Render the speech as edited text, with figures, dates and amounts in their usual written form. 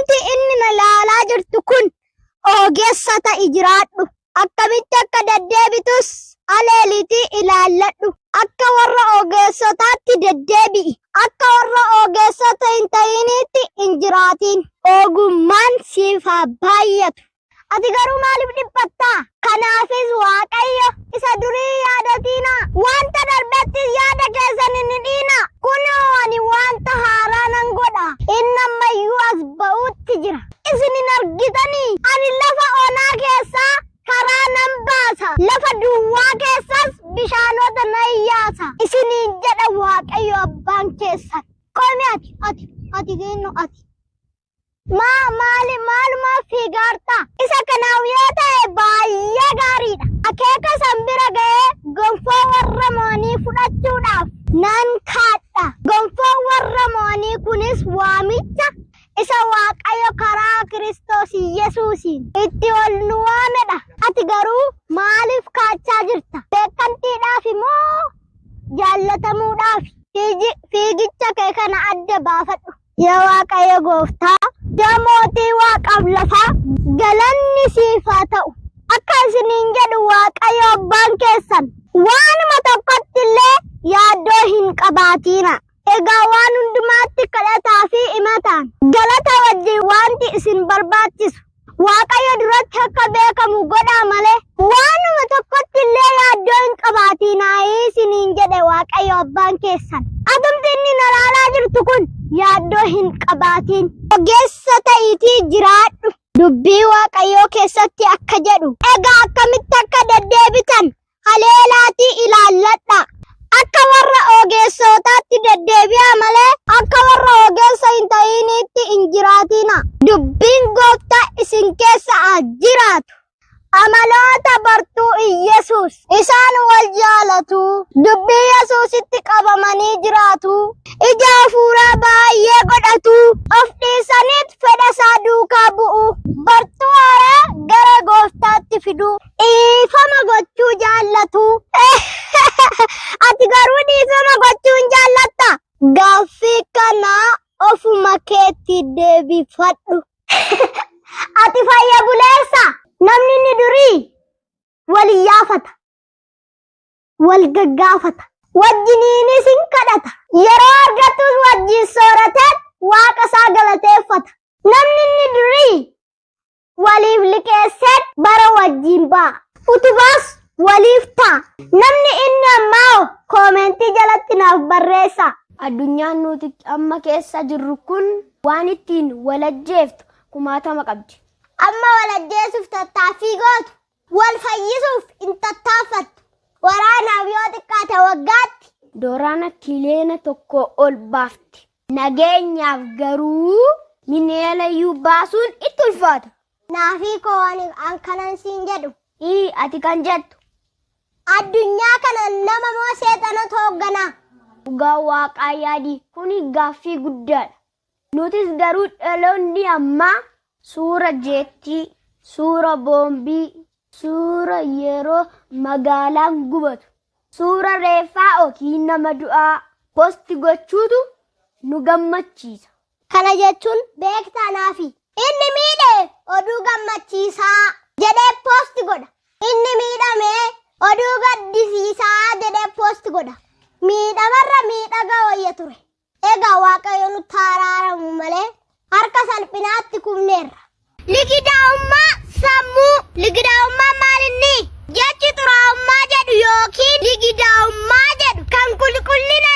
Atumti inni na laalaa jirtu kun ogeessa ta'i jiraadhu. Akkamitti akka deddeebitus aleeliitii ilaalladhu. Akka warra ogeessotaatti deddeebi'i. Akka warra ogeessota hin ta'iniitti hin jiraatin. Ogummaan siif haa baay'atu. Ati garuu maaliif dhiphattaa? Kanaafis Waaqayyo isa durii yaadatiinaa. Wanta darbettis yaada keessan hin hidhiinaa. Kunoo ani wanta haaraa nan godha. Inni ammayyuu as ba'uutti jira. Isin hin argitanii? Ani lafa onaa keessaa karaa nan baasa. Lafa duwwaa keessas bishaanota nan yaasa. Isiniin jedha Waaqayyo abbaan keessan. Qomi ati, ati, ati eenyu ati? Maa maali maalumaaf fiigaarta? Isa kanaaf yoo ta'e baay'ee gaariidha. Akeeka san bira ga'ee gonfoo warra mo'anii fudhachuudhaaf nan kaadha. Gonfoo warra mo'anii kunis waamicha isa Waaqayyo karaa Kiristoos Yesuusiin itti ol nu waamedha. Ati garuu maaliif kaachaa jirta? Beekamtiidhaaf moo jaallatamuudhaaf? Fiigicha kee kana adda baafadhu. Yaa Waaqayyo gooftaa, yaa mootii waaqaaf lafaa, galanni siif haa ta'u. Akka isiniin jedhu Waaqayyo abbaan keessan waanuma tokkotti illee yaaddoo hin qabaatiina. Egaa waan hundumaatti kadhataa fi himataan galata wajjin wanti isin barbaachisu Waaqayyo duratti akka beekamu godhaa malee waanuma tokkotti illee yaaddoo hin qabaatiinaa isiniin jedhe Waaqayyo abbaan keessan. Atumti inni na ilaalaa jirtu kun yaaddoo hin qabaatiin. Ogeessa ta'iitii jiraadhu. Dubbii Waaqayyoo keessatti akka jedhu. Egaa akkamitti akka deddeebitan haleelaatii ilaalladhaa. Akka warra ogeessotaatti deddeebi'aa malee akka warra ogeessa hin ta'iniitti hin jiraatina. Dubbiin gooftaa isin keessa haa jiraatu. Amaloota bartuu Iyyasuus. Isaan wal jaalatu. Dubbii Yesuusitti qabamanii jiraatu. Ija hafuuraa baay'ee godhatu. Of dhiisaniit fedha isaa duukaa bu'u. Bartuu haaraa gara gooftaatti fidu. Dhiifama gochuu jaallatu. Ati garuu dhiifama gochuu hin jaallatta? Gaaffii kana ofuma keetti deebifadhu. Ati fayya buleessa. Namni inni durii wal iyyaafata. Wal gaggaafata. Wajjiniinis hin kadhata. Yeroo argatus wajjin sooratee waaqa isaa galateeffata. Namni inni durii waliif liqeessee bara wajjin ba'a. Utubaas waliif ta'a. Namni inni ammaa koomentii jalatti naaf barreessa. Addunyaan nuti amma keessa jirru kun waan ittiin wal ajjeeftu kumaatama qabdi. Amma wal ajjeesuuf tattaaffii gootu, wal fayyisuuf hin tattaaffattu. Waraanaaf yoo xiqqaate waggaatti Dooraana kileena tokko ol baafti. Nageenyaaf garuu mineelayyuu baasuun itti ulfaata. Naafii koo ani an kanan siin jedhu. Ii ati kan jettu. Addunyaa kana nama moo seexanatu hoogganaa? Dhugaa waaqaa yaadi kuni gaaffii guddaadha. Nutis garuu dhaloonni ammaa suura jeettii, suura boombii, suura yeroo magaalaan gubatu, suura reeffaa yookiin nama du'aa posti gochuutu nu gammachiisa. Kana jechuun beektaa naafi. Inni miidhe oduu gammachiisaa jedhee post godha. Inni miidhame oduu gaddisiisaa jedhee post godha. Miidhamarra miidhaga wayya ture. Egaa Waaqayyo nutti araaramu malee harka salphinaatti kufneerra. Ligidaa'ummaa sammuu. Ligidaa'ummaan maal inni? Jechi xuraa'ummaa jedhu yookiin ligidaa'ummaa jedhu kan qulqullina